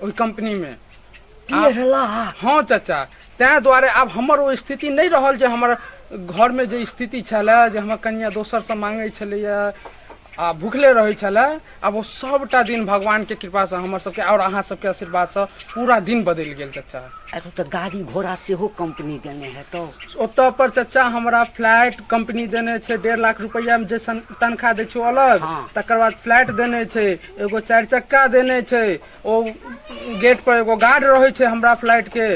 ओहि कंपनी में। 1.5 लाख? हाँ चाचा, तैं दुआरे आब हमर ओ स्थिति नहि रहल जे हमर घर में जे स्थिति छलै, जे हमर कनिया दोसर से मांगै छलैया आ भुखले रहै छलै, आब ओ सबटा दिन भगवान के कृपा से हमर सबके और अहाँ सबके आशीर्वाद से पूरा दिन बदलि गेल चाचा। अरे तऽ गाड़ी घोड़ा सेहो कंपनी देने हेतौ? ओतऽ पर चाचा हमरा फ्लैट कंपनी देने छै, 1.5 लाख रुपैआ जे तनख्वाह दै छै अलग, हाँ। तकर बाद फ्लैट देने छै, एगो 4 चक्का देने छै, ओ गेट पर एगो गार्ड रहै छै हमरा फ्लैट के,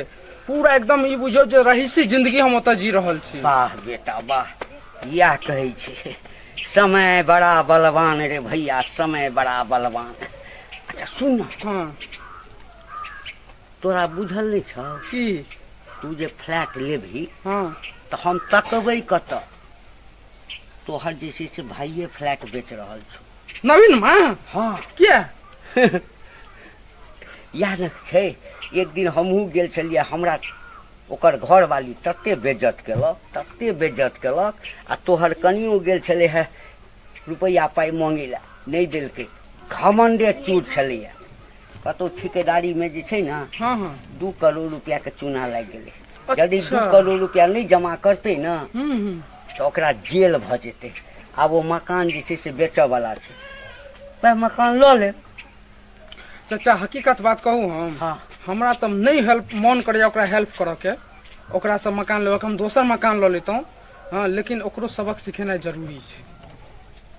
पूरा एकदम ई बुझियौ जे रहीसी जिंदगी हम ओतऽ जी रहल छी। वाह बेटा वाह, इएह कहै छै समय बड़ा बलवान रे भैया, समय बड़ा बलवान। अच्छा सुन न। हाँ। तोरा बुझल नहि छौ की? तू जे फ्लैट लेबही हाँ। तऽ हम तकबै कतऽ? तोहर जे छै से भाइये फ्लैट बेच रहल छौ। नवीन माँ? हाँ। किया? इएह ने छै, एक दिन हमहूँ गेल छलियै, हमरा ओकर घरवाली तते बेज्जत केलक, तते बेज्जत केलक, आ तोहर कनियो गेल छलै हे रुपैआ पाइ मांगै लए, नहि देलकै, घमंडे चूर छलैए। कतहु ठिकेदारीमे जे छै ने हाँ हाँ 2 करोड़ रुपैआके चूना लागि गेलै। यदि 2 अच्छा। करोड़ रुपैआ नहि जमा करतै ने हम्म हम्म तऽ ओकरा जेल भऽ जेतै। आब ओ मकान जे छै से बेचऽवला छै, वएह मकान लऽ लेब। चाचा हकीकत बात कहू हम? हाँ। हमरा तऽ नहि हेल्प मन करैया ओकरा हेल्प करऽ के, ओकरासँ मकान लेबऽ के, हम दोसर मकान लऽ लेतहुँ। हाँ, लेकिन ओकरो सबक सिखेनाइ जरूरी छै।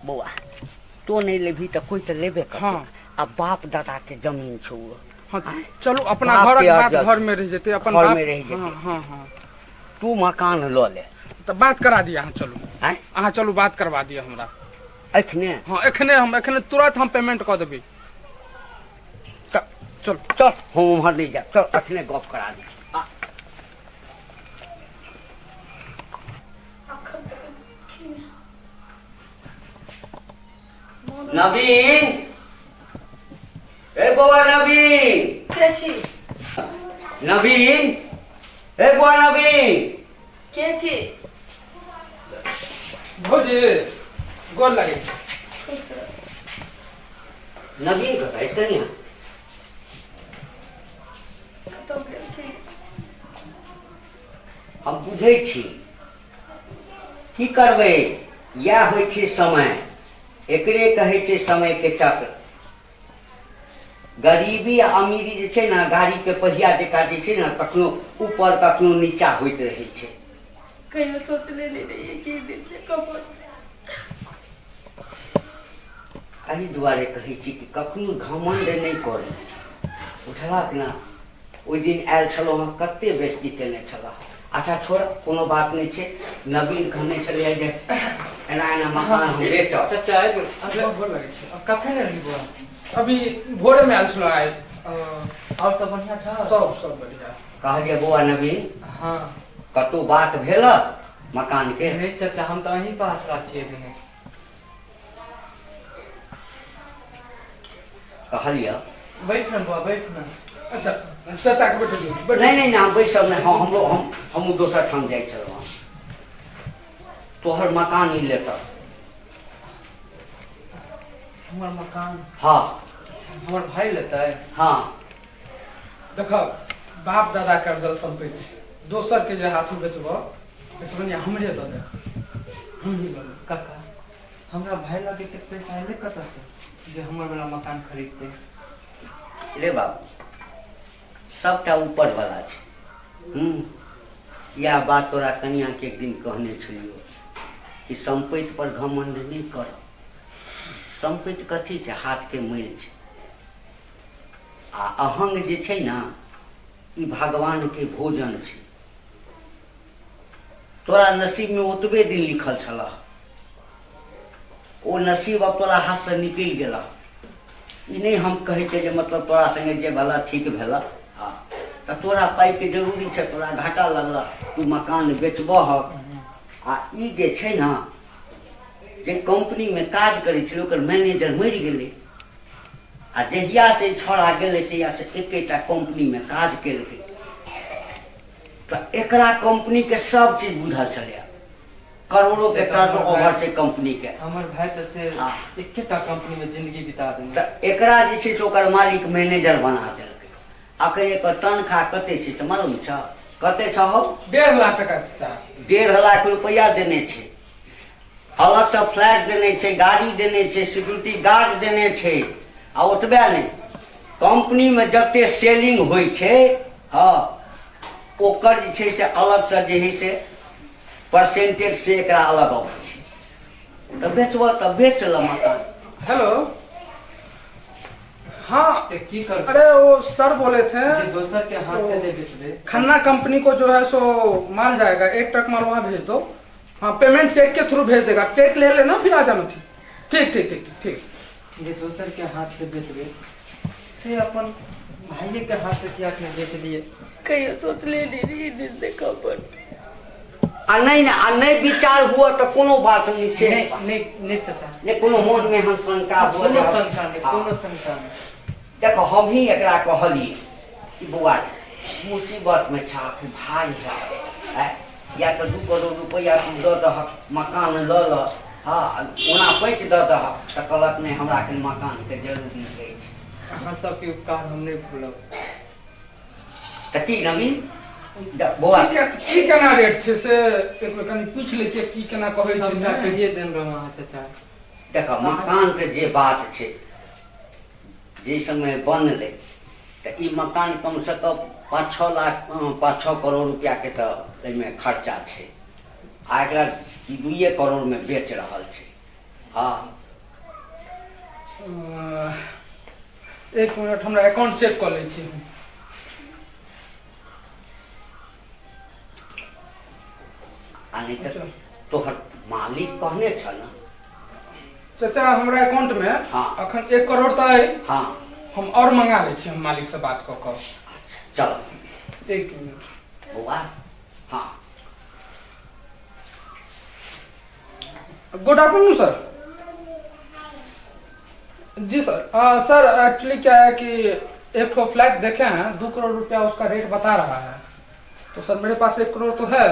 बौआ तो नहि लेबही तऽ कोइ तऽ लेबे करतौ। हाँ। आ बाप दादा के जमीन छौ ओ। हाँ, चलू अपना बाप घरक के बात अर्जल घर छै। में रहि जेतै, अपन घर बाप में रहि जेतै। हाँ, हाँ, हाँ। तू मकान लऽ ले। तऽ बात करा दिअ अहाँ, चलू। आँय? अहाँ चलू, बात करवा दिअ हमरा। एखने? हाँ एखने, हम एखने तुरंत हम पेमेंट कऽ देबै। चल चल चल, हम उम्हर नहि जायब, चल एखने गप करा दी। नवीन, ए बौआ नवीन। के छी? नवीन, ए बौआ नवीन। के छी? भौजी गोर लगै छी। नवीन कतऽ अछि कनिया? कतऽ गेलखिन? हम बुझै छी, की करबै, इएह होइ छै समय, एकरे कहै छै समय के चक्र। गरीबी आ अमीरी जे छै ने गाड़ी के पहिया जकाँ जे छै ने कखनो ऊपर कखनो नीचा होइत रहै छै। कहियो सोचले नहि रहियै कि ई दिन देखऽ पड़तै। एहि दुआरे कहै छी कि कखनो घमण्ड नहि करी, बुझलक ने? ओहि दिन आयल छलहुँ हँ, कते बेइज्जती केने छलह। अच्छा छोड़, कोनो बात नहि छै। नवीन कहने छलैए जे एना एना मकान हम बेचब। चाचा आबि गेल। गोर लगै छी। कखन एलही बौआ? अभी भोरे में आयल छलहुँ आइ। और सब बढ़िया छौ? सब सब बढ़िया। कहलियै बौआ नवीन, हाँ। कतहु बात भेल मकान के? नहीं चाचा, हम तऽ अहीं पास छियै देने। कहलियै बैठ न बौआ, बैठ न। अच्छा चाचा के बैठो दियौ, बैठो। नहि नहि नहि, हम बैसब नहि। हाँ, हमरो हमहूँ दोसर ठाम जाइ छलहुँ। तोहर मकान ई लेतह। हमर मकान? हाँ। हमर भाई लेतै? हाँ। देख, बाप दादा के अर्जल संपत्ति छै, दोसर के जे हाथू बेचबह से बढ़िया हमरे दऽ दे, हम ही लऽ लेब। काका, हमरा भाई लग एतेक पैसा एलै कतऽसँ जे हमर वाला मकान खरीदतै? रे बाबू, सबटा ऊपर वाला छै। इएह बात तोरा कनिया के एक दिन कहने छलियौ कि संपत्ति पर घमंड नहि कर। संपत्ति कथी छै? हाथ के मैल छै। आ अहंग जे छै ने, ई भगवान के भोजन छै। तोरा नसीब में ओतबे दिन लिखल छलह, ओ नसीब अब तोरा हाथ से निकलि गेलह। ई नहि हम कहै छियै जे मतलब तोरा संगे जे भेला ठीक भेला। हाँ, तऽ तोरा पाइके जरूरी छै, तोरा घाटा लगल, तू मकान बेचबह। आ ई जे छै ने, जे कंपनीमे काज करै छलै ओकर मैनेजर मरि गेलै, आ जहिया से ई छौड़ा गेलै तहिया से एकेटा कंपनीमे काज केलकै। तऽ एकरा कंपनीके सब चीज बुझल छलैए, करोड़ों के टर्न ओवर छै कंपनी के। हमर भाई तऽ से हाँ। एकेटा कंपनी में जिंदगी बिता देने। तऽ एकरा जे छै से ओकर मालिक मैनेजर बना देलकै। अखन एकर तनख्वाह कते छै से मालूम छ? कते छ हौ? 1.5 लाख टका चाचा। 1.5 लाख रुपया देने छै, अलग से फ्लैट देने छै, गाड़ी देने छै, सिक्योरिटी गार्ड देने छै। आ ओतबे नहि, कंपनी में जते सेलिंग होइ छै, हाँ, ओकर जे छै से अलग से जे है से परसेंटेज से एकरा अलग अबै छै। तऽ बेचबह तऽ बेच ल मकान। हेलो, हाँ ते की कर। अरे वो सर बोले थे जे दोसर के हाथ से जे बेचबे, खन्ना कंपनी को जो है सो माल जाएगा, 1 ट्रक माल वहाँ भेज दो। हाँ पेमेंट चेक के थ्रू भेज देगा, चेक ले लेना फिर आ जाना। ठीक ठीक ठीक ठीक ठीक। जे दोसर के हाथ से बेचबे से अपन भाई के हाथ से किया ने बेच लिए। कहियो सोच ले नहीं दिन देखा पड़ते। आ नहीं ना, आ नहीं विचार हुआ तो कोनो बात नहीं छे। नहीं नहीं नहीं चाचा, नहीं कोनो मन में हम शंका हुआ, कोनो शंका नहीं, कोनो शंका नहीं। देखो हम ही एकरा कहलिए कि बौआ मुसीबत में छा भाई है, या तो 2 करोड़ रुपया तू दऽ दहक मकान लऽ लऽ, हाँ ओना पैच दऽ दहक, तऽ कहलक नहि हमरा के मकान के जरूरी अछि। अहाँ सबके उपकार हम नहीं भूलब। तऽ की नवीन बौआ की केना रेट छै से एक बेर कनि पूछि लै छियै की केना कहै छै। सबटा कहिए देन रहौ अहाँ चाचा। देखो मकान के जे बात छै, जे समय बनलै तऽ ई मकान कम से कम 5-6 लाख 5-6 करोड़ रुपया के तऽ एहिमे खर्चा छै, आ एकरा 2 करोड़ में बेच रहल छै। हाँ 1 मिनट हमरा अकाउंट चेक कऽ लै छी। आ नहीं तऽ तोहर मालिक कहने छल ना चाचा हमरा अकाउंट में हाँ अखन 1 करोड़ तऽ अइ। हाँ हम और मंगा लै छी, हम मालिक से बात कऽ कऽ। अच्छा चल 1 मिनट बौआ। हाँ गुड आफ्टरनून सर। जी सर, सर एक्चुअली क्या है कि एक ठो फ्लैट देखे हैं, 2 करोड़ रुपया उसका रेट बता रहा है, तो सर मेरे पास 1 करोड़ तो है,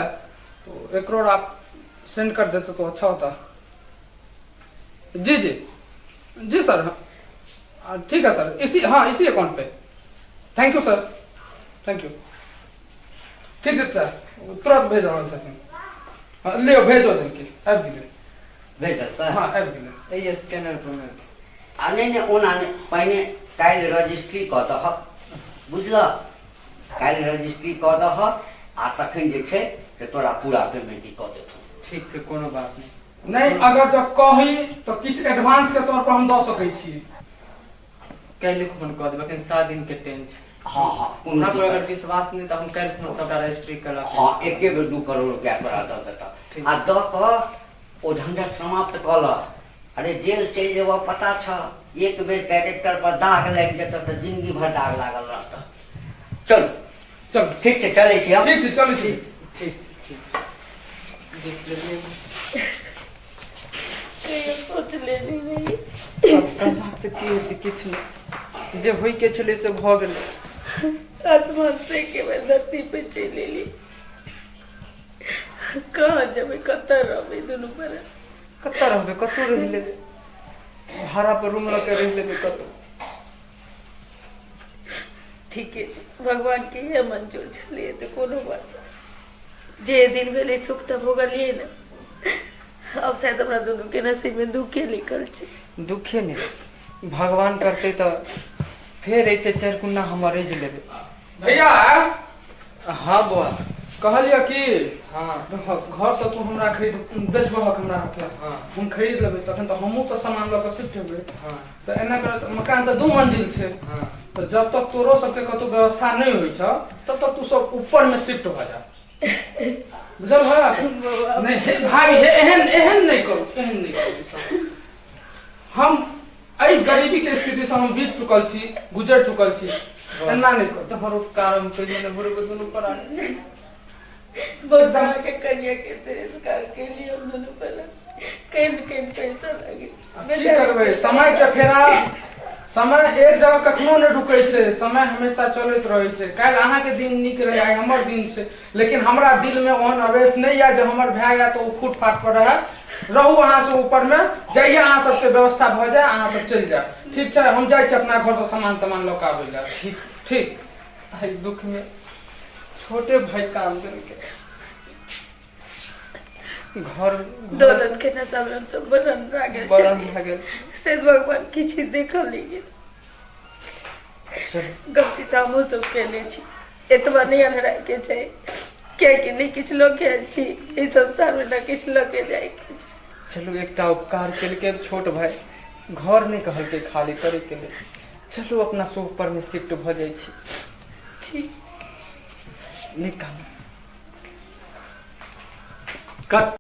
तो 1 करोड़ आप सेंड कर देते तो अच्छा होता। जी जी जी सर, हाँ ठीक है सर, इसी, हाँ इसी account pay. Thank you sir, thank you. ठीक है सर, तुरंत भेज रहा हूँ सर। लियो भेजो दिन आबि गेलै। भेज देलकै? हाँ आबि गेलै। एहि स्कैनर पर। आ नहीं नहीं ओना नहि, पहिने काल्हि रजिस्ट्री कऽ दहक, बुझलह? काल्हि रजिस्ट्री कऽ दहक आ तखन जे छै से तोरा पूरा पेमेंट कऽ देथुन। ठीक छै, कोनो बात नहीं। नहीं अगर जब कही तो किछु एडवांस के तौर पर हम दऽ सकै छी। काल्हि फोन कऽ देब, एखन 7 दिन के टाइम छै। हाँ हाँ हमरा पर अगर विश्वास नहीं तऽ हम काल्हि फोन सबटा रजिस्ट्री करा। हाँ एके बेर 2 करोड़ रुपया तोरा दऽ देतह आ दऽ कऽ ओ झंझट समाप्त कऽ लह। अरे जेल चलि जेबह पता छ, एक बेर कैरेक्टर पर दाग लागि जेतह तऽ जिंदगी भर दाग लागल रहतह। चल चल ठीक छै, चलै छी हम। ठीक छै चलै छी। ठीक ठीक देख लेलियै। सोच लेली नहीं अब कहला से की हेतै, किछु नहि, जे होइ के छलै से भऽ गेलै। आसमान से के धरती पे चलि एली, कहाँ जेबै, कतऽ रहबै दुनू पर? कतऽ रहबै, कतौ रहि लेबै, भाड़ा पर रूम लऽ के रहि लेबै कतौ। ठीके छै, भगवान के इएह मंजूर छलियै तऽ कोनो बात नहि। जे दिन भेलै सुख तऽ भोगलियै ने, अब शायद हमरा दुनू के नसीब में दुखे लिखल छै। दुखे नहि, भगवान करतै तऽ फेर ऐसे 4 गुना हम अरेज लेबै। भैया। हाँ बौआ कहलियै कि हाँ घर तऽ तू हमरा खरीद बेचबहक हमरा हाथे। हाँ हम खरीद लेबै तखन तऽ हमहूँ तऽ सामान लऽ कऽ शिफ्ट हेबै। हाँ तऽ एना कर, मकान तऽ 2 मंजिल छै। हाँ तऽ जब तक तोरो सबके कतौ व्यवस्था नहीं होइ छौ तब तक तू सब ऊपर में शिफ्ट भऽ जा, बुझल है? नहीं हे भाई, हे एहन एहन नहीं करू, एहन नहीं करू सब। हम एहि गरीबी के स्थिति से हम बीत चुकल छी, गुजर चुकल छी, एना नहीं करू। तोहर उपकार हम कहियो नहि भुलबै दुनू प्राणी। भगवान के कन्या के तिरस्कार के लिए हम दोनों पर कहीं कहीं पैसा लगे। की करबै, समय के फेरा, समय एक जगह कखनो नहि रुकै छै, समय हमेशा चलैत रहै छै। काल्हि अहाँके दिन नीक रहै, आइ हमर दिन छै, लेकिन हमरा दिल में ओहन अवेश नहीं यऽ जे हमर भाय या तो ओ फुटपाथ पर रहै। रहू अहाँ सब ऊपर में, जहिया अहाँ सबके व्यवस्था भऽ जाय अहाँ सब चलि जायब। ठीक छै, हम जाइ छी अपना घर से सामान तामान लऽ कऽ आबै लए। ठीक ठीक। आइ दुख में छोटे भाई काम देलकै। घर दौलत के नशा में हम सब बरन भए गेल बरन छलियै। भए गेल। से भगवान किछु देखल नहि। गलती तऽ हमहूँ सब केने छी, एतबा नहि अन्हराय के छै, कियाकि नहि किछु लऽ के आयल छी एहि संसार में, न किछु लऽ के जाय के छै। चलू एकटा उपकार केलकै छोट भाई, घर नहि कहलकै खाली करे के लेल। चलू अपना शोभ पर में शिफ्ट भऽ जाइ छी। ठीक नहि कानू। कट।